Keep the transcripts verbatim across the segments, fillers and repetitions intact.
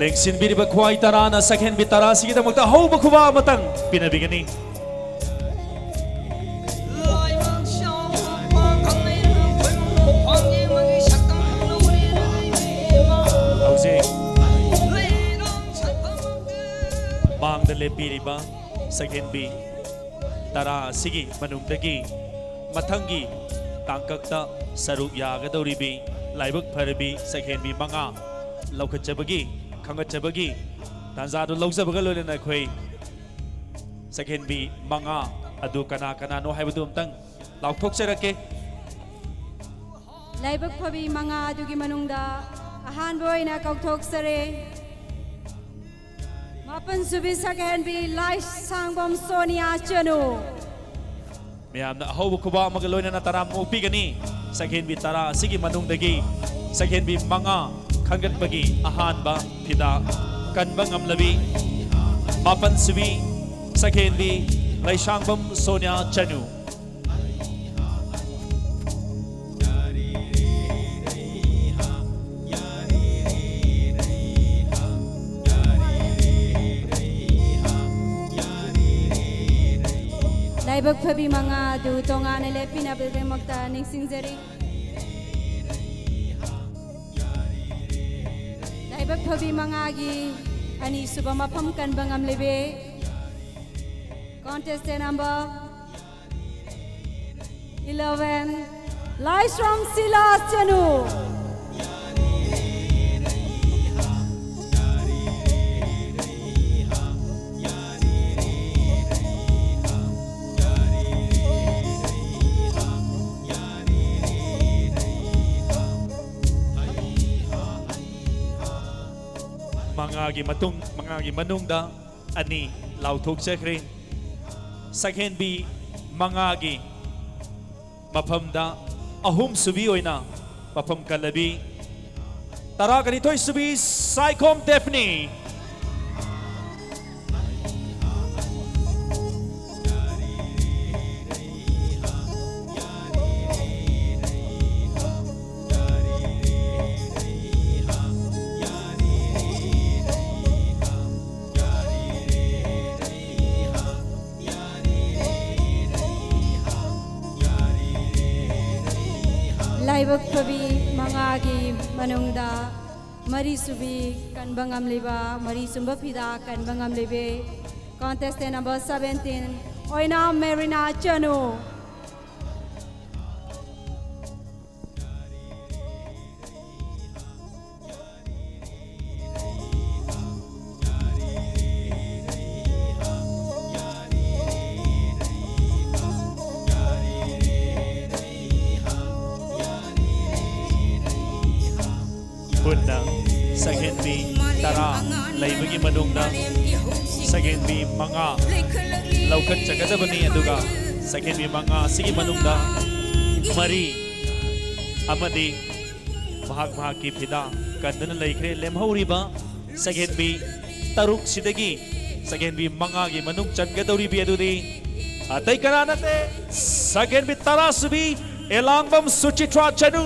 ꯂꯦꯡꯁꯤꯟꯕꯤꯔꯤꯕ ꯈ꯭ꯋꯥꯏ ꯇꯔꯥꯅ ꯁꯛꯍꯦꯟꯕꯤ ꯇꯔꯥ ꯑꯁꯤꯒꯤꯗꯃꯛꯇ ꯑꯍꯧꯕ ꯈꯨꯕꯥꯛ ꯑꯃꯇꯪ ꯄꯤꯅꯕꯤꯒꯅꯤ꯫ ꯍꯧꯖꯤꯛ ꯃꯥꯡꯗ ꯂꯦꯞꯄꯤꯔꯤꯕ ꯁꯛꯍꯦꯟꯕꯤ ꯇꯔꯥ ꯑꯁꯤꯒꯤ ꯃꯅꯨꯡꯗꯒꯤ ꯃꯊꯪꯒꯤ ꯇꯥꯡꯀꯛꯇ ꯁꯔꯨꯛ ꯌꯥꯒꯗꯧꯔꯤꯕꯤ ꯂꯥꯏꯕꯛ ꯐꯔꯕꯤ ꯁꯛꯍꯦꯟꯕꯤ ꯃꯉꯥ ꯂꯧꯈꯠꯆꯕꯒꯤ, ꯈꯪꯒꯠꯆꯕꯒꯤ ꯇꯥꯟꯖꯥꯗꯨ ꯂꯧꯖꯕꯒ ꯂꯣꯏꯅꯅ ꯑꯩꯈꯣꯏ ꯁꯛꯍꯦꯟꯕꯤ ꯃꯉꯥ ꯑꯗꯨ ꯀꯅꯥ ꯀꯅꯥꯅꯣ ꯍꯥꯏꯕꯗꯨ ꯑꯝꯇꯪ ꯂꯥꯎꯊꯣꯛꯆꯔꯛꯀꯦ꯫ ꯂꯥꯏꯕꯛ ꯐꯕꯤ ꯃꯉꯥ ꯑꯗꯨꯒꯤ ꯃꯅꯨꯡꯗ ꯑꯍꯥꯟꯕ ꯑꯣꯏꯅ ꯀꯧꯊꯣꯛꯆꯔꯦ꯫ ꯃꯥꯄꯟ ꯁꯨꯕꯤ ꯁꯛꯍꯦꯟꯕꯤ ꯂꯥꯏꯁꯥꯡꯕꯝ ꯁꯣꯅꯤꯌꯥ ꯆꯅꯨ꯫ ꯃꯌꯥꯝꯅ ꯑꯍꯧꯕ ꯈꯨꯕꯥꯛ ꯑꯃꯒ ꯂꯣꯏꯅꯅ ꯇꯔꯥꯝꯅ ꯑꯣꯛꯄꯤꯒꯅꯤ꯫ ꯁꯛꯍꯦꯟꯕꯤ ꯇꯔꯥ ꯑꯁꯤꯒꯤ ꯃꯅꯨꯡꯗꯒꯤ ꯁꯛꯍꯦꯟꯕꯤ ꯃꯉꯥ ꯈꯟꯒꯠꯄꯒꯤ ꯑꯍꯥꯟꯕ ꯐꯤꯗꯥ ꯀꯟꯕ ꯉꯝꯂꯕꯤ ꯃꯥꯄꯟ ꯁꯨꯕꯤ ꯁꯛꯍꯦꯟꯕꯤ ꯂꯩꯁꯥꯡꯕꯝ ꯁꯣꯅꯤꯌꯥ ꯆꯅꯨ꯫ ꯂꯥꯏꯕꯛ ꯐꯕꯤ ꯃꯉꯥ ꯑꯗꯨ ꯇꯣꯉꯥꯟꯅ ꯂꯦꯞꯄꯤꯅꯕꯒꯤꯗꯃꯛꯇ ꯅꯤꯡꯁꯤꯡꯖꯔꯤ꯫ ꯂꯥꯏꯕꯛ ꯐꯕꯤ ꯃꯉꯥꯒꯤ ꯑꯅꯤꯁꯨꯕ ꯃꯐꯝ ꯀꯟꯕ ꯉꯝꯂꯤꯕꯤ contestant number eleven, ꯂꯥꯏꯁ꯭ꯔꯝ ꯁꯤꯂꯥꯁ ꯆꯅꯨ꯫ ꯃꯉꯥꯒꯤ ꯃꯇꯨꯡ, ꯃꯉꯥꯒꯤ ꯃꯅꯨꯡꯗ ꯑꯅꯤ ꯂꯥꯎꯊꯣꯛꯆꯈ꯭ꯔꯦ꯫ ꯁꯛꯍꯦꯟꯕꯤ ꯃꯉꯥꯒꯤ ꯃꯐꯝꯗ ꯑꯍꯨꯝꯁꯨꯕꯤ ꯑꯣꯏꯅ ꯃꯐꯝ ꯀꯜꯂꯕꯤ ꯇꯔꯥꯒ ꯅꯤꯊꯣꯏ ꯁꯨꯕꯤ ꯁꯥꯏꯈꯣꯝ ꯗꯦꯐꯅꯤ꯫ ꯂꯥꯏꯕꯛ ꯐꯕꯤ ꯃꯉꯥꯒꯤ ꯃꯅꯨꯡꯗ ꯃꯔꯤꯁꯨꯕꯤ ꯀꯟꯕ ꯉꯝꯂꯤꯕ, ꯃꯔꯤ ꯆꯨꯝꯕ ꯐꯤꯗꯥ ꯀꯟꯕ ꯉꯝꯂꯤꯕꯤ contestant number seventeen ꯑꯣꯏꯅꯥꯝ ꯃꯦꯔꯤꯅꯥ ꯆꯅꯨ꯫ ꯄꯨꯟꯅ ꯁꯛꯍꯦꯟꯕꯤ ꯇꯔꯥ ꯂꯩꯕꯒꯤ ꯃꯅꯨꯡꯗ ꯁꯛꯍꯦꯟꯕꯤ ꯃꯉꯥ ꯂꯧꯈꯠꯆꯒꯗꯕꯅꯤ꯫ ꯑꯗꯨꯒ ꯁꯛꯍꯦꯟꯕꯤ ꯃꯉꯥ ꯑꯁꯤꯒꯤ ꯃꯅꯨꯡꯗ ꯃꯔꯤ ꯑꯃꯗꯤ ꯃꯍꯥꯛ ꯃꯍꯥꯛꯀꯤ ꯐꯤꯗꯥ ꯀꯟꯗꯨꯅ ꯂꯩꯈ꯭ꯔꯦ꯫ ꯂꯦꯝꯍꯧꯔꯤꯕ ꯁꯛꯍꯦꯟꯕꯤ ꯇꯔꯨꯛꯁꯤꯗꯒꯤ ꯁꯛꯍꯦꯟꯕꯤ ꯃꯉꯥꯒꯤ ꯃꯅꯨꯡ ꯆꯟꯒꯗꯧꯔꯤꯕꯤ ꯑꯗꯨꯗꯤ ꯑꯇꯩ ꯀꯅꯥ ꯅꯠꯇꯦ, ꯁꯛꯍꯦꯟꯕꯤ ꯇꯔꯥ ꯁꯨꯕꯤ ꯑꯦꯂꯥꯡꯕꯝ ꯁꯨꯆꯤꯇ꯭ꯔꯥ ꯆꯅꯨ꯫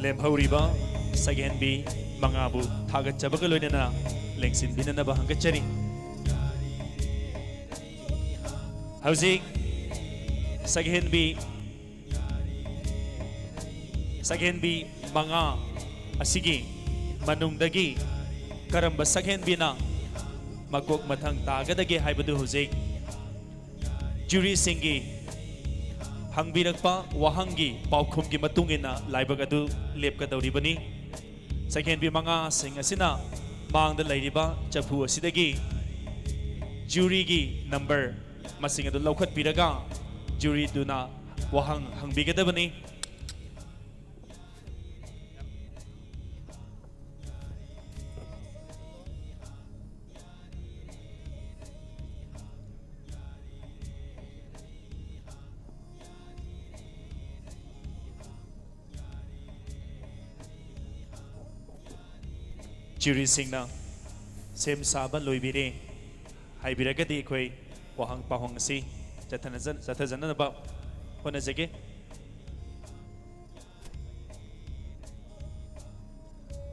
ꯂꯦꯝꯍꯧꯔꯤꯕ ꯁꯛꯍꯦꯟꯕꯤ ꯃꯉꯥꯕꯨ ꯊꯥꯒꯠꯆꯕꯒ ꯂꯣꯏꯅꯅ ꯂꯦꯡꯁꯤꯟꯕꯤꯅꯅꯕ ꯍꯪꯒꯠꯆꯔꯤ꯫ ꯍꯧꯖꯤꯛ ꯁꯛꯍꯦꯟꯕꯤ, ꯁꯛꯍꯦꯟꯕꯤ ꯃꯉꯥ ꯑꯁꯤꯒꯤ ꯃꯅꯨꯡꯗꯒꯤ ꯀꯔꯝꯕ ꯁꯛꯍꯦꯟꯕꯤꯅ ꯃꯀꯣꯛ ꯃꯊꯪ ꯇꯥꯒꯗꯒꯦ ꯍꯥꯏꯕꯗꯨ ꯍꯧꯖꯤꯛ ꯖꯨꯔꯤꯁꯤꯡꯒꯤ ꯍꯪꯕꯤꯔꯛꯄ ꯋꯥꯍꯪꯒꯤ ꯄꯥꯎꯈꯨꯝꯒꯤ ꯃꯇꯨꯡ ꯏꯟꯅ ꯂꯥꯏꯕꯛ ꯑꯗꯨ ꯂꯦꯞꯀꯗꯧꯔꯤꯕꯅꯤ꯫ ꯁꯛꯍꯦꯟꯕꯤ ꯃꯉꯥꯁꯤꯡ ꯑꯁꯤꯅ ꯃꯥꯡꯗ ꯂꯩꯔꯤꯕ ꯆꯐꯨ ꯑꯁꯤꯗꯒꯤ ꯖꯨꯔꯤꯒꯤ ꯅꯝꯕꯔ ꯃꯁꯤꯡ ꯑꯗꯨ ꯂꯧꯈꯠꯄꯤꯔꯒ ꯖꯨꯔꯤꯗꯨꯅ ꯋꯥꯍꯪ ꯍꯪꯕꯤꯒꯗꯕꯅꯤ꯫ ꯖꯨꯔꯤꯁꯤꯡꯅ ꯁꯦꯝ ꯁꯥꯕ ꯂꯣꯏꯕꯤꯔꯦ ꯍꯥꯏꯕꯤꯔꯒꯗꯤ ꯑꯩꯈꯣꯏ ꯋꯥꯍꯪ ꯄꯥꯎꯍꯪ ꯑꯁꯤ ꯆꯠꯊꯅꯖ-, ꯆꯠꯊꯖꯅꯅꯕ ꯍꯣꯠꯅꯖꯒꯦ꯫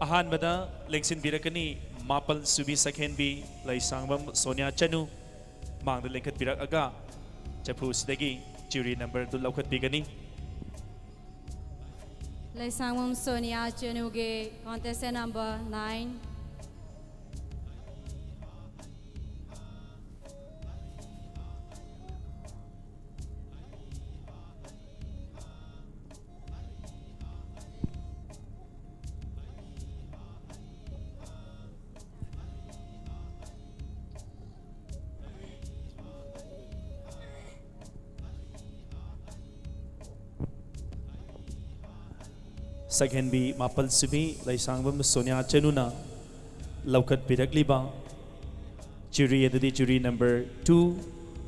ꯑꯍꯥꯟꯕꯗ ꯂꯦꯡꯁꯤꯟꯕꯤꯔꯛꯀꯅꯤ ꯃꯥꯄꯜ ꯁꯨꯕꯤ ꯁꯛꯍꯦꯟꯕꯤ ꯂꯩꯁꯥꯡꯕꯝ ꯁꯣꯅꯤꯌꯥ ꯆꯅꯨ꯫ ꯃꯥꯡꯗ ꯂꯦꯡꯈꯠꯄꯤꯔꯛꯑꯒ ꯆꯐꯨꯁꯤꯗꯒꯤ ꯖꯨꯔꯤ ꯅꯝꯕꯔꯗꯨ ꯂꯧꯈꯠꯄꯤꯒꯅꯤ꯫ ꯂꯩꯁꯥꯡꯕꯝ ꯁꯣꯅꯤꯌꯥ ꯆꯅꯨꯒꯤ contestant number nine꯫ ꯁꯛꯍꯦꯟꯕꯤ ꯃꯥꯄꯜ ꯁꯨꯕꯤ ꯂꯩꯁꯥꯡꯕꯝ ꯁꯣꯅꯤꯌꯥ ꯆꯅꯨꯅ ꯂꯧꯈꯠꯄꯤꯔꯛꯂꯤꯕ ꯖꯨꯔꯤ ꯑꯗꯨꯗꯤ ꯖꯨꯔꯤ ꯅꯝꯕꯔ ꯇꯨ,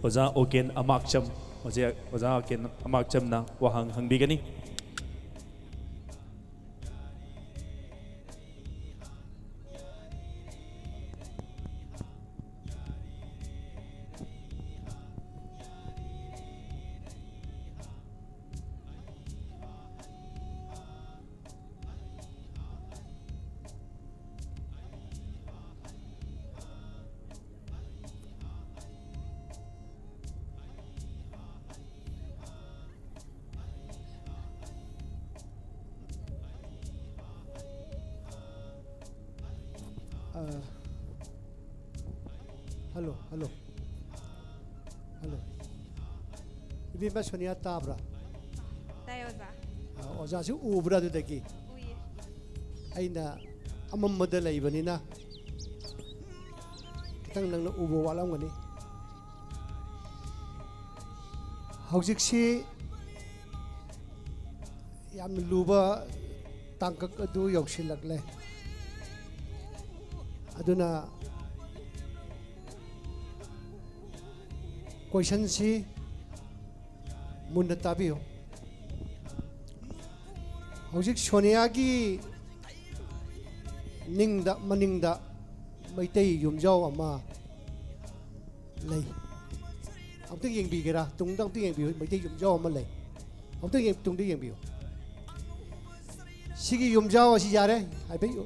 ꯑꯣꯖꯥ ꯑꯣꯀꯦꯟ ꯑꯃꯥꯛꯆꯝ꯫ ꯑꯣꯖꯥ, ꯑꯣꯖꯥ ꯑꯣꯀꯦꯟ ꯑꯃꯥꯛꯆꯝꯅ ꯋꯥꯍꯪ ꯍꯪꯕꯤꯒꯅꯤ꯫ ꯑ, ꯍꯜꯂꯣ, ꯍꯜꯂꯣ, ꯍꯜꯂꯣ꯫ ꯏꯕꯦꯝꯃ ꯁꯣꯅꯤꯌꯥ, ꯇꯥꯕ꯭ꯔꯥ? ꯇꯥꯏ, ꯑꯣꯖꯥ꯫ ꯑ, ꯑꯣꯖꯥꯁꯨ ꯎꯕ꯭ꯔꯥ ꯑꯗꯨꯗꯒꯤ? ꯎꯏꯌꯦ꯫ ꯑꯩꯅ ꯑꯃꯝꯕꯗ ꯂꯩꯕꯅꯤꯅ ꯈꯤꯇꯪ ꯅꯪꯅ ꯎꯕ ꯋꯥꯠꯂꯝꯒꯅꯤ꯫ ꯍꯧꯖꯤꯛꯁꯤ ꯌꯥꯝꯅ ꯂꯨꯕ ꯇꯥꯡꯀꯛ ꯑꯗꯨ ꯌꯧꯁꯤꯜꯂꯛꯂꯦ꯫ ꯑꯗꯨꯅ questionꯁꯤ ꯃꯨꯟꯅ ꯇꯥꯕꯤꯌꯨ꯫ ꯍꯧꯖꯤꯛ ꯁꯣꯅꯤꯌꯥꯒꯤ ꯅꯤꯡꯗ, ꯃꯅꯤꯡꯗ ꯃꯩꯇꯩ ꯌꯨꯝꯖꯥꯎ ꯑꯃ ꯂꯩ꯫ ꯑꯃꯨꯛꯇꯪ ꯌꯦꯡꯕꯤꯒꯦꯔꯥ? ꯇꯨꯡꯗ ꯑꯃꯨꯛꯇꯪ ꯌꯦꯡꯕꯤꯌꯨ꯫ ꯃꯩꯇꯩ ꯌꯨꯝꯖꯥꯎ ꯑꯃ ꯂꯩ꯫ ꯑꯃꯨꯛꯇꯪ ꯌꯦꯡ-, ꯇꯨꯡꯗ ꯌꯦꯡꯕꯤꯌꯨ꯫ ꯁꯤꯒꯤ ꯌꯨꯝꯖꯥꯎ ꯑꯁꯤ ꯌꯥꯔꯦ, ꯍꯥꯏꯐꯦꯠ ꯌꯦꯡꯉꯨ꯫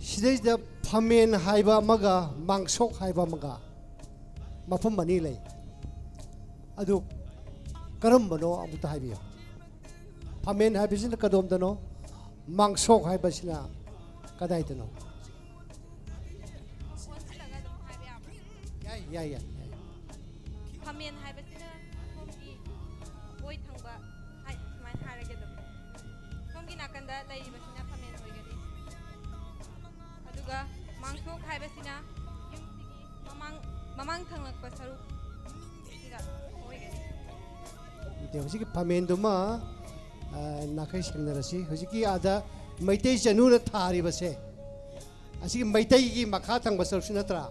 ꯁꯤꯗꯩꯁꯤꯗ ꯐꯝꯃꯦꯟ ꯍꯥꯏꯕ ꯑꯃꯒ ꯃꯥꯡꯁꯣꯛ ꯍꯥꯏꯕ ꯑꯃꯒ ꯃꯐꯝ ꯑꯅꯤ ꯂꯩ꯫ ꯑꯗꯨ ꯀꯔꯝꯕꯅꯣ ꯑꯃꯨꯛꯇ ꯍꯥꯏꯕꯤꯌꯨ꯫ ꯐꯝꯃꯦꯟ ꯍꯥꯏꯕꯁꯤꯅ ꯀꯗꯣꯝꯗꯅꯣ? ꯃꯥꯡꯁꯣꯛ ꯍꯥꯏꯕꯁꯤꯅ ꯀꯗꯥꯏꯗꯅꯣ? ꯑꯣꯟꯁꯤꯜꯂꯒ ꯑꯗꯨꯝ ꯍꯥꯏꯕ ꯌꯥꯕ꯭ꯔꯥ? ꯌꯥꯏ, ꯌꯥꯏ, ꯌꯥꯏ, ꯌꯥꯏ꯫ ꯐꯝꯃꯦꯟ ꯍꯥꯏꯕꯁꯤꯅ ꯁꯣꯝꯒꯤ ꯑꯣꯏ ꯊꯪꯕ ꯍꯥꯏ-, ꯁꯨꯃꯥꯏꯅ ꯍꯥꯏꯔꯒꯦ ꯑꯗꯨꯝ꯫ ꯁꯣꯝꯒꯤ ꯅꯥꯀꯟꯗ ꯂꯩꯔꯤꯕꯁꯤꯅ ꯐꯝꯃꯦꯟ ꯑꯣꯏꯒꯅꯤ꯫ ꯑꯗꯨꯒ ꯃꯥꯡꯁꯣꯛ ꯍꯥꯏꯕꯁꯤꯅ ꯌꯨꯝꯁꯤꯒꯤ ꯃꯃꯥꯡ, ꯃꯃꯥꯡ ꯊꯪꯂꯛꯄ ꯁꯔꯨꯛ ꯁꯤꯗ ꯑꯣꯏꯒꯅꯤ꯫ ꯑꯗꯨꯗꯤ ꯍꯧꯖꯤꯛꯀꯤ ꯐꯝꯃꯦꯟꯗꯨꯃ, ꯑ, ꯅꯥꯈꯩ ꯁꯦꯡꯅꯔꯁꯤ꯫ ꯍꯧꯖꯤꯛꯀꯤ ꯑꯥꯗ ꯃꯩꯇꯩ ꯆꯅꯨꯅ ꯊꯥꯔꯤꯕꯁꯦ, ꯑꯁꯤꯒꯤ ꯃꯩꯇꯩꯒꯤ ꯃꯈꯥ ꯊꯪꯕ ꯁꯔꯨꯛꯁꯤ ꯅꯠꯇ꯭ꯔꯥ?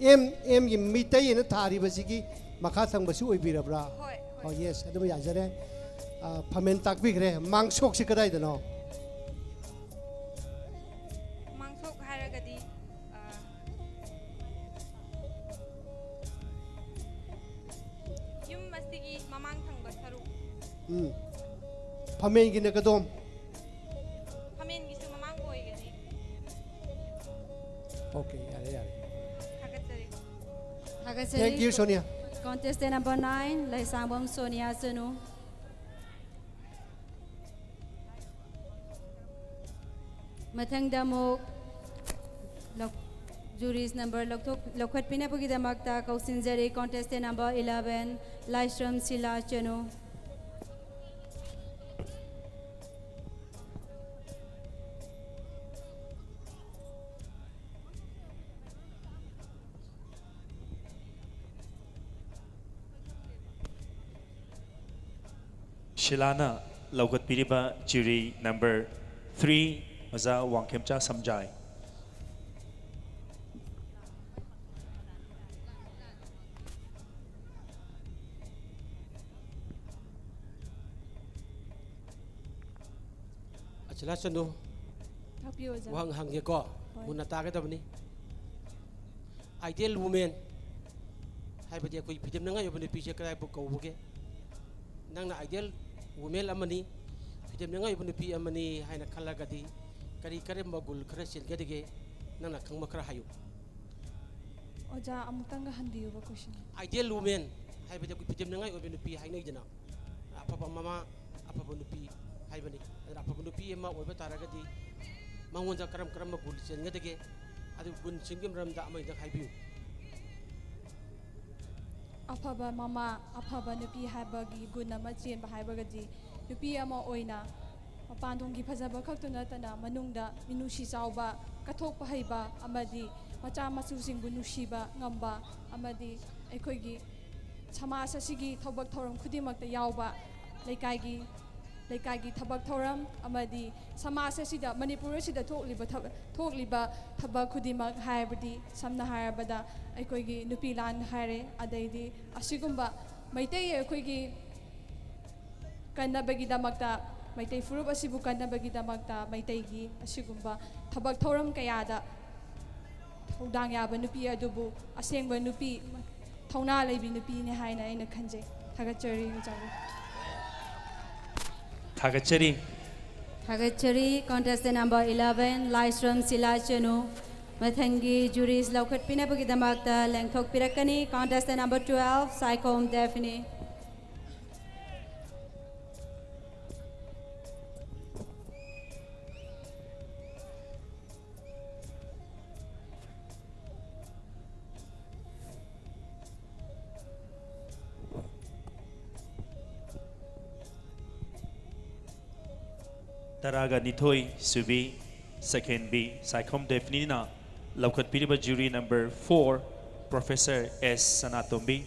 ꯑꯦꯝ, ꯑꯦꯝꯒꯤ ꯃꯩꯇꯩ ꯑꯅ ꯊꯥꯔꯤꯕꯁꯤꯒꯤ ꯃꯈꯥ ꯊꯪꯕꯁꯤ ꯑꯣꯏꯕꯤꯔꯕ꯭ꯔꯥ? ꯍꯣꯏ, ꯑꯣ, ꯍꯣꯏ꯫ ꯌꯦꯁ, ꯑꯗꯨꯝ ꯌꯥꯖꯔꯦ꯫ ꯑ, ꯐꯝꯃꯦꯟ ꯇꯥꯛꯄꯤꯈ꯭ꯔꯦ꯫ ꯃꯥꯡꯁꯣꯛꯁꯤ ꯀꯗꯥꯏꯗꯅꯣ? ꯃꯥꯡꯁꯣꯛ ꯍꯥꯏꯔꯒꯗꯤ, ꯑ, ꯌꯨꯝ ꯑꯁꯤꯒꯤ ꯃꯃꯥꯡ ꯊꯪꯕ ꯁꯔꯨꯛ꯫ ꯎꯝ꯫ ꯐꯝꯃꯦꯟꯒꯤꯅ ꯀꯗꯣꯝ? ꯐꯝꯃꯦꯟꯒꯤꯁꯨ ꯃꯃꯥꯡ ꯑꯣꯏꯒꯅꯤ꯫ ꯑꯣꯀꯦ, ꯌꯥꯔꯦ, ꯌꯥꯔꯦ꯫ ꯊꯥꯒꯠꯆꯔꯤ꯫ ꯊꯥꯒꯠꯆꯔꯤ꯫ Thank you, Sonia. Contestant number nine, ꯂꯩꯁꯥꯡꯕꯝ Sonia ꯆꯅꯨ꯫ ꯃꯊꯪꯗ ꯑꯃꯨꯛ ꯂꯧ-, juries number ꯂꯧꯊꯣꯛ-, ꯂꯧꯈꯠꯄꯤꯅꯕꯒꯤꯗꯃꯛꯇ ꯀꯧꯁꯤꯟꯖꯔꯤ, contestant number eleven, ꯂꯥꯏꯁ꯭ꯔꯝ ꯁꯤꯂꯥ ꯆꯅꯨ꯫ ꯁꯤꯂꯥꯅ ꯂꯧꯈꯠꯄꯤꯔꯤꯕ jury number three, ꯑꯣꯖꯥ ꯋꯥꯡꯈꯦꯝꯆꯥ ꯁꯝꯖꯥꯏ꯫ ꯑꯆꯤꯂꯥ ꯆꯅꯨ, ꯄꯤꯌꯨ, ꯑꯣꯖꯥ꯫ ꯋꯥꯍꯪ ꯍꯪꯒꯦꯀꯣ꯫ ꯍꯣꯏ꯫ ꯃꯨꯟꯅ ꯇꯥꯒꯗꯕꯅꯤ꯫ Ideal woman ꯍꯥꯏꯕꯗꯤ ꯑꯩꯈꯣꯏ ꯐꯤꯗꯝꯅꯉꯥꯏ ꯑꯣꯏꯕ ꯅꯨꯄꯤꯁꯦ ꯀꯗꯥꯏꯕꯨ ꯀꯧꯕꯒꯦ? ꯅꯪꯅ ideal woman ꯑꯃꯅꯤ, ꯐꯤꯗꯝꯅꯉꯥꯏ ꯑꯣꯏꯕ ꯅꯨꯄꯤ ꯑꯃꯅꯤ ꯍꯥꯏꯅ ꯈꯜꯂꯒꯗꯤ ꯀꯔꯤ ꯀꯔꯝꯕ ꯒꯨꯟ ꯈꯔ ꯆꯦꯟꯒꯗꯒꯦ? ꯅꯪꯅ ꯈꯪꯕ ꯈꯔ ꯍꯥꯏꯌꯨ꯫ ꯑꯣꯖꯥ, ꯑꯃꯨꯛꯇꯪꯒ ꯍꯟꯕꯤꯌꯨꯕ question꯫ Ideal woman ꯍꯥꯏꯕꯗꯤ ꯑꯩꯈꯣꯏ ꯐꯤꯗꯝꯅꯉꯥꯏ ꯑꯣꯏꯕ ꯅꯨꯄꯤ ꯍꯥꯏꯅꯩꯗꯅ꯫ ꯑꯐꯕ ꯃꯃꯥ, ꯑꯐꯕ ꯅꯨꯄꯤ ꯍꯥꯏꯕꯅꯤ꯫ ꯑꯗꯨꯅ ꯑꯐꯕ ꯅꯨꯄꯤ ꯑꯃ ꯑꯣꯏꯕ ꯇꯥꯔꯒꯗꯤ ꯃꯉꯣꯟꯗ ꯀꯔꯝ ꯀꯔꯝꯕ ꯒꯨꯟ ꯆꯦꯟꯒꯗꯒꯦ? ꯑꯗꯨ ꯒꯨꯟꯁꯤꯡꯒꯤ ꯃꯔꯝꯗ ꯑꯃ ꯑꯅꯤꯗꯪ ꯍꯥꯏꯕꯤꯌꯨ꯫ ꯑꯐꯕ ꯃꯃꯥ, ꯑꯐꯕ ꯅꯨꯄꯤ ꯍꯥꯏꯕꯒꯤ ꯒꯨꯟ ꯑꯃ ꯆꯦꯟꯕ ꯍꯥꯏꯕꯒꯗꯤ, ꯅꯨꯄꯤ ꯑꯃ ꯑꯣꯏꯅ ꯃꯄꯥꯟꯊꯣꯡꯒꯤ ꯐꯖꯕ ꯈꯛꯇ ꯅꯠꯇꯅ ꯃꯅꯨꯡꯗ ꯃꯤꯅꯨꯡꯁꯤ ꯆꯥꯎꯕ, ꯀꯠꯊꯣꯛꯄ ꯍꯩꯕ ꯑꯃꯗꯤ ꯃꯆꯥ ꯃꯁꯨꯁꯤꯡꯕꯨ ꯅꯨꯡꯁꯤꯕ ꯉꯝꯕ ꯑꯃꯗꯤ ꯑꯩꯈꯣꯏꯒꯤ ꯁꯃꯥꯖ ꯑꯁꯤꯒꯤ ꯊꯕꯛ ꯊꯧꯔꯝ ꯈꯨꯗꯤꯡꯃꯛꯇ ꯌꯥꯎꯕ, ꯂꯩꯀꯥꯏꯒꯤ, ꯂꯩꯀꯥꯏꯒꯤ ꯊꯕꯛ ꯊꯧꯔꯝ ꯑꯃꯗꯤ ꯁꯃꯥꯖ ꯑꯁꯤꯗ, ꯃꯅꯤꯄꯨꯔ ꯑꯁꯤꯗ ꯊꯣꯛꯂꯤꯕ ꯊꯕ-, ꯊꯣꯛꯂꯤꯕ ꯊꯕꯛ ꯈꯨꯗꯤꯡꯃꯛ ꯍꯥꯏꯕꯗꯤ, ꯁꯝꯅ ꯍꯥꯏꯔꯕꯗ, ꯑꯩꯈꯣꯏꯒꯤ ꯅꯨꯄꯤ ꯂꯥꯟ ꯍꯥꯏꯔꯦ, ꯑꯗꯩꯗꯤ ꯑꯁꯤꯒꯨꯝꯕ ꯃꯩꯇꯩ ꯑꯩꯈꯣꯏꯒꯤ ꯀꯟꯅꯕꯒꯤꯗꯃꯛꯇ, ꯃꯩꯇꯩ ꯐꯨꯔꯨꯞ ꯑꯁꯤꯕꯨ ꯀꯟꯅꯕꯒꯤꯗꯃꯛꯇ ꯃꯩꯇꯩꯒꯤ ꯑꯁꯤꯒꯨꯝꯕ ꯊꯕꯛ ꯊꯧꯔꯝ ꯀꯌꯥꯗ ꯊꯧꯗꯥꯡ ꯌꯥꯕ ꯅꯨꯄꯤ ꯑꯗꯨꯕꯨ ꯑꯁꯦꯡꯕ ꯅꯨꯄꯤ, ꯊꯧꯅꯥ ꯂꯩꯕꯤ ꯅꯨꯄꯤꯅꯤ ꯍꯥꯏꯅ ꯑꯩꯅ ꯈꯟꯖꯩ꯫ ꯊꯥꯒꯠꯆꯔꯤ, ꯑꯣꯖꯥꯕꯨ꯫ ꯊꯥꯒꯠꯆꯔꯤ꯫ ꯊꯥꯒꯠꯆꯔꯤ꯫ Contestant number eleven, ꯂꯥꯏꯁ꯭ꯔꯝ ꯁꯤꯂꯥ ꯆꯅꯨ꯫ ꯃꯊꯪꯒꯤ juries ꯂꯧꯈꯠꯄꯤꯅꯕꯒꯤꯗꯃꯛꯇ ꯂꯦꯡꯊꯣꯛꯄꯤꯔꯛꯀꯅꯤ꯫ Contestant number twelve, Saikhom ꯗꯦꯐꯤꯅꯤ꯫ ꯇꯔꯥꯒ ꯅꯤꯊꯣꯏ ꯁꯨꯕꯤ, second B, Saikhom ꯗꯦꯐꯤꯅꯤꯅ ꯂꯧꯈꯠꯄꯤꯔꯤꯕ jury number four, Professor S ꯁꯅꯥꯇꯣꯝꯕꯤ꯫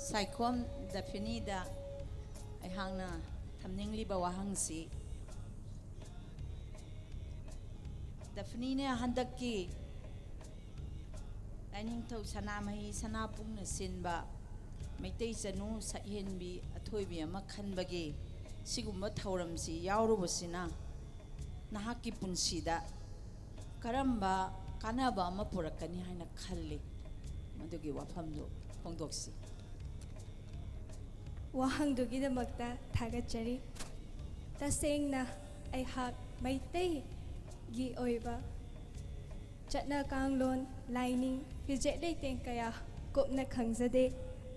ꯁꯥꯏꯈꯣꯝ ꯗꯐꯤꯅꯤꯗ ꯑꯩꯍꯥꯛꯅ ꯊꯝꯅꯤꯡꯂꯤꯕ ꯋꯥꯍꯪꯁꯤ, ꯗꯐꯤꯅꯤꯅ ꯍꯟꯗꯛꯀꯤ ꯂꯥꯏꯅꯤꯡꯊꯧ ꯁꯅꯥꯃꯍꯤ ꯁꯅꯥꯕꯨꯡꯅ ꯁꯤꯟꯕ ꯃꯩꯇꯩ ꯆꯅꯨ ꯁꯛꯍꯦꯟꯕꯤ ꯑꯊꯣꯏꯕꯤ ꯑꯃ ꯈꯟꯕꯒꯤ ꯁꯤꯒꯨꯝꯕ ꯊꯧꯔꯝꯁꯤ ꯌꯥꯎꯔꯨꯕꯁꯤꯅ ꯅꯍꯥꯛꯀꯤ ꯄꯨꯟꯁꯤꯗ ꯀꯔꯝꯕ ꯀꯥꯟꯅꯕ ꯑꯃ ꯄꯨꯔꯛꯀꯅꯤ ꯍꯥꯏꯅ ꯈꯜꯂꯤ? ꯃꯗꯨꯒꯤ ꯋꯥꯐꯝꯗꯨ ꯐꯣꯡꯗꯣꯛꯁꯤ꯫ ꯋꯥꯍꯪꯗꯨꯒꯤꯗꯃꯛꯇ ꯊꯥꯒꯠꯆꯔꯤ꯫ ꯇꯁꯦꯡꯅ ꯑꯩꯍꯥꯛ ꯃꯩꯇꯩꯒꯤ ꯑꯣꯏꯕ ꯆꯠꯅ ꯀꯥꯡꯂꯣꯟ, ꯂꯥꯏꯅꯤꯡ, ꯐꯤꯖꯦꯠ ꯂꯩꯇꯦꯡ ꯀꯌꯥ ꯀꯨꯞꯅ ꯈꯪꯖꯗꯦ꯫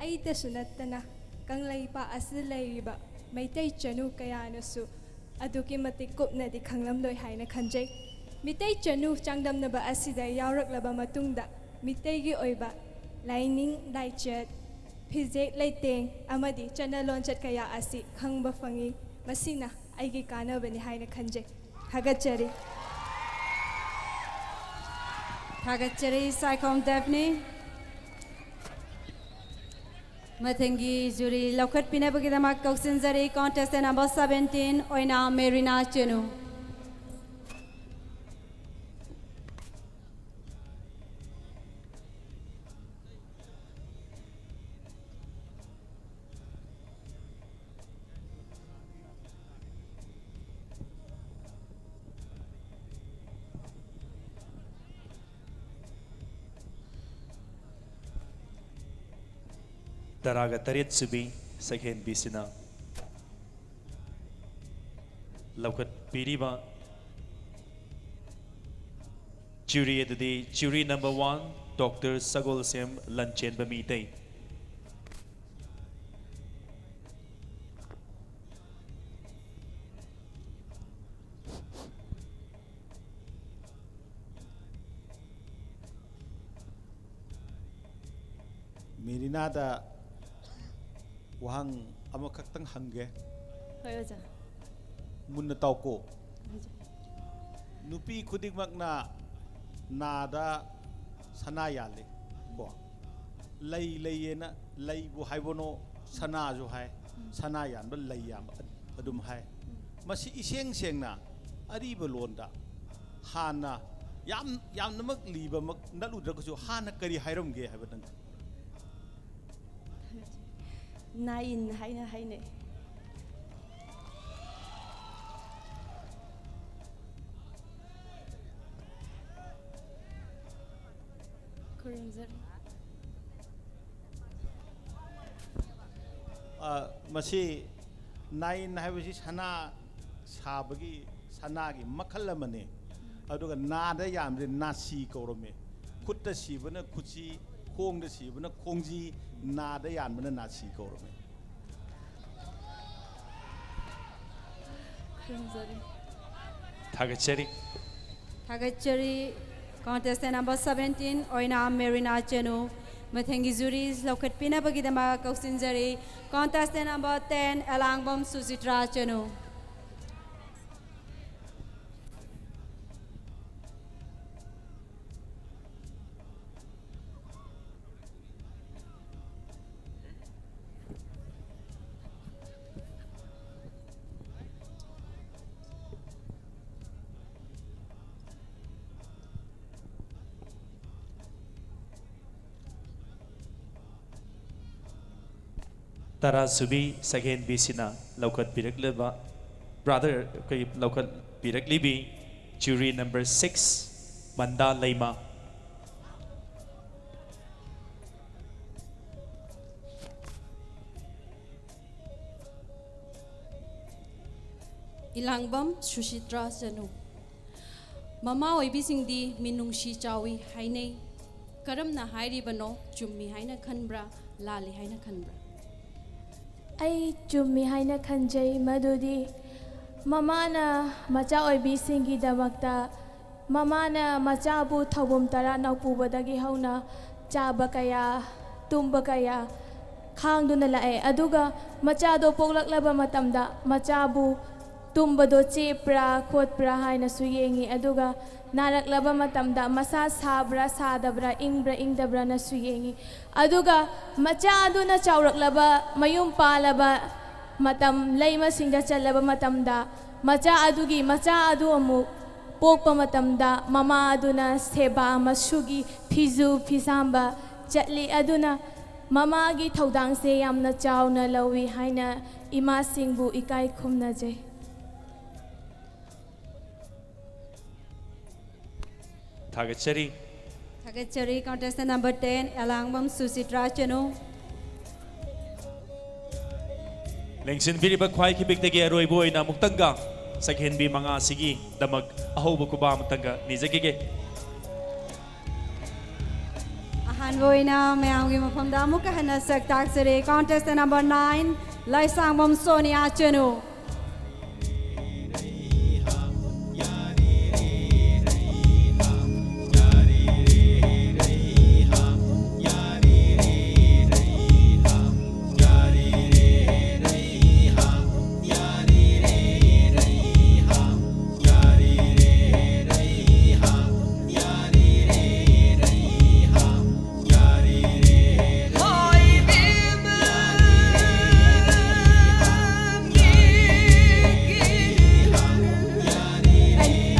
ꯑꯩꯇꯁꯨ ꯅꯠꯇꯅ ꯀꯪꯂꯩꯄꯥꯛ ꯑꯁꯤꯗ ꯂꯩꯔꯤꯕ ꯃꯩꯇꯩ ꯆꯅꯨ ꯀꯌꯥꯅꯁꯨ ꯑꯗꯨꯛꯀꯤ ꯃꯇꯤꯛ ꯀꯨꯞꯅꯗꯤ ꯈꯪꯂꯝꯂꯣꯏ ꯍꯥꯏꯅ ꯈꯟꯖꯩ꯫ ꯃꯤꯇꯩ ꯆꯅꯨ ꯆꯥꯡꯗꯝꯅꯕ ꯑꯁꯤꯗ ꯌꯥꯎꯔꯛꯂꯕ ꯃꯇꯨꯡꯗ ꯃꯤꯇꯩꯒꯤ ꯑꯣꯏꯕ ꯂꯥꯏꯅꯤꯡ ꯂꯥꯏꯆꯠ, ꯐꯤꯖꯦꯠ ꯂꯩꯇꯦꯡ ꯑꯃꯗꯤ ꯆꯠꯅ ꯂꯣꯟꯆꯠ ꯀꯌꯥ ꯑꯁꯤ ꯈꯪꯕ ꯐꯪꯏ꯫ ꯃꯁꯤꯅ ꯑꯩꯒꯤ ꯀꯥꯟꯅꯕꯅꯤ ꯍꯥꯏꯅ ꯈꯟꯖꯩ꯫ ꯊꯥꯒꯠꯆꯔꯤ꯫ ꯊꯥꯒꯠꯆꯔꯤ ꯁꯥꯏꯈꯣꯝ ꯗꯦꯐꯅꯤ꯫ ꯃꯊꯪꯒꯤ ꯖꯨꯔꯤ ꯂꯧꯈꯠꯄꯤꯅꯕꯒꯤꯗꯃꯛ ꯀꯧꯁꯤꯟꯖꯔꯤ contestant number seventeen ꯑꯣꯏꯅꯥꯝ ꯃꯦꯔꯤꯅꯥ ꯆꯅꯨ꯫ ꯇꯔꯥꯒ ꯇꯔꯦꯠ ꯁꯨꯕꯤ ꯁꯛꯍꯦꯟꯕꯤꯁꯤꯅ ꯂꯧꯈꯠꯄꯤꯔꯤꯕ ꯆꯨꯔꯤ ꯑꯗꯨꯗꯤ ꯆꯨꯔꯤ number one, Doctor ꯁꯒꯣꯜꯁꯦꯝ ꯂꯟꯆꯦꯟꯕ ꯃꯤꯇꯩ꯫ ꯃꯦꯔꯤꯅꯥꯗ ꯋꯥꯍꯪ ꯑꯃꯈꯛꯇꯪ ꯍꯪꯒꯦ꯫ ꯍꯣꯏ ꯑꯣꯖꯥ꯫ ꯃꯨꯟꯅ ꯇꯥꯎꯀꯣ꯫ ꯑꯣꯖꯥ꯫ ꯅꯨꯄꯤ ꯈꯨꯗꯤꯡꯃꯛꯅ ꯅꯥꯗ ꯁꯅꯥ ꯌꯥꯜꯂꯤ ꯀꯣ꯫ ꯂꯩ ꯂꯩꯌꯦꯅ ꯂꯩꯕꯨ ꯍꯥꯏꯕꯅꯣ, ꯁꯅꯥꯁꯨ ꯍꯥꯏ, ꯁꯅꯥ ꯌꯥꯟꯕ ꯂꯩ ꯌꯥꯟꯕ ꯑꯗꯨꯝ ꯍꯥꯏ꯫ ꯃꯁꯤ ꯏꯁꯦꯡ ꯁꯦꯡꯅ ꯑꯔꯤꯕ ꯂꯣꯟꯗ ꯍꯥꯟꯅ ꯌꯥꯝ, ꯌꯥꯝꯅꯃꯛ ꯂꯤꯕꯃꯛ ꯅꯠꯂꯨꯗ꯭ꯔꯒꯁꯨ ꯍꯥꯟꯅ ꯀꯔꯤ ꯍꯥꯏꯔꯝꯒꯦ ꯍꯥꯏꯕ ꯅꯪ? ꯅꯥꯏꯟ ꯍꯥꯏꯅ ꯍꯥꯏꯅꯩ꯫ ꯈꯨꯔꯨꯝꯖꯔꯤ꯫ ꯑ, ꯃꯁꯤ ꯅꯥꯏꯟ ꯍꯥꯏꯕꯁꯤ ꯁꯅꯥ ꯁꯥꯕꯒꯤ, ꯁꯅꯥꯒꯤ ꯃꯈꯜ ꯑꯃꯅꯤ꯫ ꯑꯗꯨꯒ ꯅꯥꯗ ꯌꯥꯟꯕꯁꯤ ꯅꯥꯁꯤ ꯀꯧꯔꯝꯃꯤ꯫ ꯈꯨꯠꯇ ꯁꯤꯕꯅ ꯈꯨꯠꯁꯤ, ꯈꯣꯡꯗ ꯁꯤꯕꯅ ꯈꯣꯡꯖꯤ, ꯅꯥꯗ ꯌꯥꯟꯕꯅ ꯅꯥꯁꯤ ꯀꯧꯔꯝꯃꯤ꯫ ꯈꯨꯔꯨꯝꯖꯔꯤ꯫ ꯊꯥꯒꯠꯆꯔꯤ꯫ ꯊꯥꯒꯠꯆꯔꯤ꯫ Contestant number seventeen ꯑꯣꯏꯅ ꯃꯦꯔꯤꯅꯥ ꯆꯅꯨ꯫ ꯃꯊꯪꯒꯤ jury ꯂꯧꯈꯠꯄꯤꯅꯕꯒꯤꯗꯃꯛ ꯀꯧꯁꯤꯟꯖꯔꯤ꯫ Contestant number ten ꯑꯦꯂꯥꯡꯕꯝ ꯁꯨꯆꯤꯇ꯭ꯔꯥ ꯆꯅꯨ꯫ ꯇꯔꯥꯁꯨꯕꯤ ꯁꯛꯍꯦꯟꯕꯤꯁꯤꯅ ꯂꯧꯈꯠꯄꯤꯔꯛꯂꯤꯕ, brother, ꯑꯩꯈꯣꯏ ꯂꯧꯈꯠꯄꯤꯔꯛꯂꯤꯕꯤ jury number six, ꯃꯟꯗꯥ ꯂꯩꯃ꯫ ꯏꯂꯥꯡꯕꯝ ꯁꯨꯁꯤꯇ꯭ꯔꯥ ꯆꯅꯨ꯫ ꯃꯃꯥ ꯑꯣꯏꯕꯤꯁꯤꯡꯗꯤ ꯃꯤꯅꯨꯡꯁꯤ ꯆꯥꯎꯏ ꯍꯥꯏꯅꯩ꯫ ꯀꯔꯝꯅ ꯍꯥꯏꯔꯤꯕꯅꯣ? ꯆꯨꯝꯃꯤ ꯍꯥꯏꯅ ꯈꯟꯕ꯭ꯔꯥ, ꯂꯥꯜꯂꯤ ꯍꯥꯏꯅ ꯈꯟꯕ꯭ꯔꯥ? ꯑꯩ ꯆꯨꯝꯃꯤ ꯍꯥꯏꯅ ꯈꯟꯖꯩ꯫ ꯃꯗꯨꯗꯤ ꯃꯃꯥꯅ ꯃꯆꯥ ꯑꯣꯏꯕꯤꯁꯤꯡꯒꯤꯗꯃꯛꯇ, ꯃꯃꯥꯅ ꯃꯆꯥꯕꯨ ꯊꯧꯕꯝ ꯇꯔꯥꯅ ꯄꯨꯕꯗꯒꯤ ꯍꯧꯅ ꯆꯥꯕ ꯀꯌꯥ, ꯇꯨꯝꯕ ꯀꯌꯥ ꯈꯥꯡꯗꯨꯅ ꯂꯥꯛꯑꯦ꯫ ꯑꯗꯨꯒ ꯃꯆꯥꯗꯣ ꯄꯣꯛꯂꯛꯂꯕ ꯃꯇꯝꯗ ꯃꯆꯥꯕꯨ ꯇꯨꯝꯕꯗꯣ ꯆꯦꯞꯄ꯭ꯔꯥ ꯈꯣꯠꯄ꯭ꯔꯥ ꯍꯥꯏꯅꯁꯨ ꯌꯦꯡꯉꯤ꯫ ꯑꯗꯨꯒ ꯅꯥꯔꯛꯂꯕ ꯃꯇꯝꯗ ꯃꯁꯥ ꯁꯥꯕ꯭ꯔꯥ, ꯁꯥꯗꯕ꯭ꯔꯥ, ꯏꯪꯕ꯭ꯔꯥ, ꯏꯪꯗꯕ꯭ꯔꯥꯅꯁꯨ ꯌꯦꯡꯏ꯫ ꯑꯗꯨꯒ ꯃꯆꯥ ꯑꯗꯨꯅ ꯆꯥꯎꯔꯛꯂꯕ, ꯃꯌꯨꯝ ꯄꯥꯜꯂꯕ ꯃꯇꯝ, ꯂꯩꯃꯁꯤꯡꯗ ꯆꯜꯂꯕ ꯃꯇꯝꯗ, ꯃꯆꯥ ꯑꯗꯨꯒꯤ ꯃꯆꯥ ꯑꯗꯨ ꯑꯃꯨꯛ ꯄꯣꯛꯄ ꯃꯇꯝꯗ ꯃꯃꯥ ꯑꯗꯨꯅ ꯁꯦꯕꯥ, ꯃꯁꯨꯒꯤ ꯐꯤꯖꯨ ꯐꯤꯁꯥꯝꯕ ꯆꯠꯂꯤ꯫ ꯑꯗꯨꯅ ꯃꯃꯥꯒꯤ ꯊꯧꯗꯥꯡꯁꯦ ꯌꯥꯝꯅ ꯆꯥꯎꯅ ꯂꯧꯏ ꯍꯥꯏꯅ ꯏꯃꯥꯁꯤꯡꯕꯨ ꯏꯀꯥꯏ ꯈꯨꯝꯅꯖꯩ꯫ ꯊꯥꯒꯠꯆꯔꯤ꯫ ꯊꯥꯒꯠꯆꯔꯤ꯫ Contestant number ten, ꯑꯦꯂꯥꯡꯕꯝ ꯁꯨꯁꯤꯇ꯭ꯔꯥ ꯆꯅꯨ꯫ ꯂꯦꯡꯁꯤꯟꯕꯤꯔꯤꯕ ꯈ꯭ꯋꯥꯏ ꯈꯤꯕꯤꯛꯇꯒꯤ ꯑꯔꯣꯏꯕ ꯑꯣꯏꯅ ꯑꯃꯨꯛꯇꯪꯒ ꯁꯛꯍꯦꯟꯕꯤ ꯃꯉꯥꯁꯤꯒꯤꯗꯃꯛ ꯑꯍꯧꯕ ꯈꯨꯕꯥꯛ ꯑꯃꯇꯪꯒ ꯅꯤꯖꯈꯤꯒꯦ꯫ ꯑꯍꯥꯟꯕ ꯑꯣꯏꯅ ꯃꯌꯥꯝꯒꯤ ꯃꯐꯝꯗ ꯑꯃꯨꯛꯀ ꯍꯟꯅ ꯁꯛ ꯇꯥꯛꯆꯔꯤ꯫ Contestant number nine, ꯂꯥꯏꯁꯥꯡꯕꯝ ꯁꯣꯅꯤꯌꯥ ꯆꯅꯨ꯫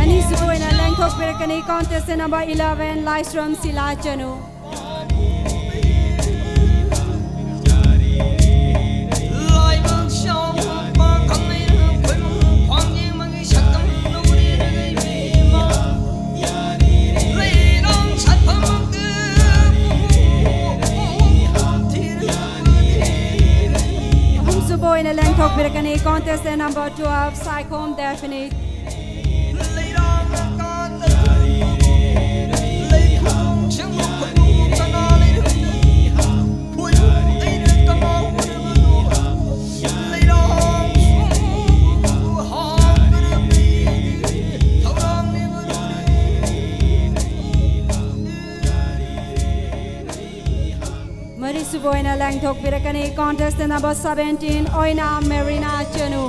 ꯑꯅꯤꯁꯨꯕ ꯑꯣꯏꯅ ꯂꯦꯡꯊꯣꯛꯄꯤꯔꯛꯀꯅꯤ, contestant number eleven, ꯂꯥꯏꯁ꯭ꯔꯝ ꯁꯤꯂꯥ ꯆꯅꯨ꯫ ꯑꯍꯨꯝꯁꯨꯕ ꯑꯣꯏꯅ ꯂꯦꯡꯊꯣꯛꯄꯤꯔꯛꯀꯅꯤ, contestant number twelve, ꯁꯥꯏꯈꯣꯝ ꯗꯦꯐꯤꯅꯤꯠ꯫ ꯃꯔꯤꯁꯨꯕ ꯑꯣꯏꯅ ꯂꯦꯡꯊꯣꯛꯄꯤꯔꯛꯀꯅꯤ, contestant number seventeen, ꯑꯣꯏꯅꯥꯝ ꯃꯦꯔꯤꯅꯥ ꯆꯅꯨ꯫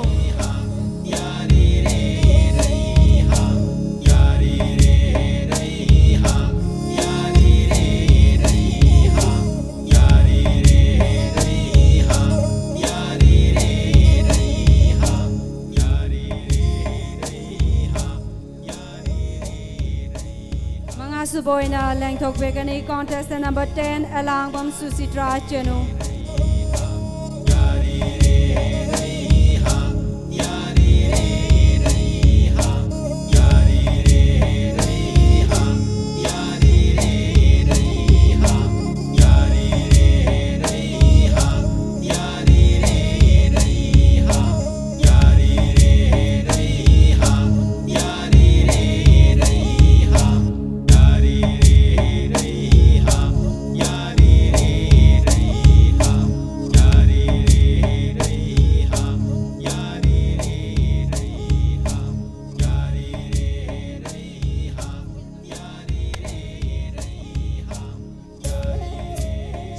ꯃꯉꯥꯁꯨꯕ ꯑꯣꯏꯅ ꯂꯦꯡꯊꯣꯛꯄꯤꯒꯅꯤ contestant number ten, ꯑꯦꯂꯥꯡꯕꯝ ꯁꯨꯁꯤꯇ꯭ꯔꯥ ꯆꯅꯨ꯫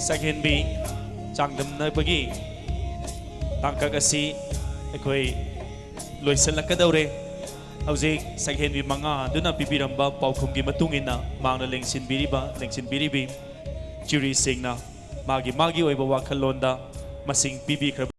ꯁꯛꯍꯦꯟꯕꯤ ꯆꯥꯡꯗꯝꯅꯕꯒꯤ ꯇꯥꯡꯀꯛ ꯑꯁꯤ ꯑꯩꯈꯣꯏ ꯂꯣꯏꯁꯤꯜꯂꯛꯀꯗꯧꯔꯦ꯫ ꯍꯧꯖꯤꯛ ꯁꯛꯍꯦꯟꯕꯤ ꯃꯉꯥ ꯑꯗꯨꯅ ꯄꯤꯕꯤꯔꯝꯕ ꯄꯥꯎꯈꯨꯝꯒꯤ ꯃꯇꯨꯡ ꯏꯟꯅ ꯃꯥꯡꯅ ꯂꯦꯡꯁꯤꯟꯕꯤꯔꯤꯕ, ꯂꯦꯡꯁꯤꯟꯕꯤꯔꯤꯕꯤ ꯖꯨꯔꯤꯁꯤꯡꯅ ꯃꯥꯒꯤ ꯃꯥꯒꯤ ꯑꯣꯏꯕ ꯋꯥꯈꯜꯂꯣꯟꯗ ꯃꯁꯤꯡ ꯄꯤꯕꯤꯈ꯭ꯔꯕ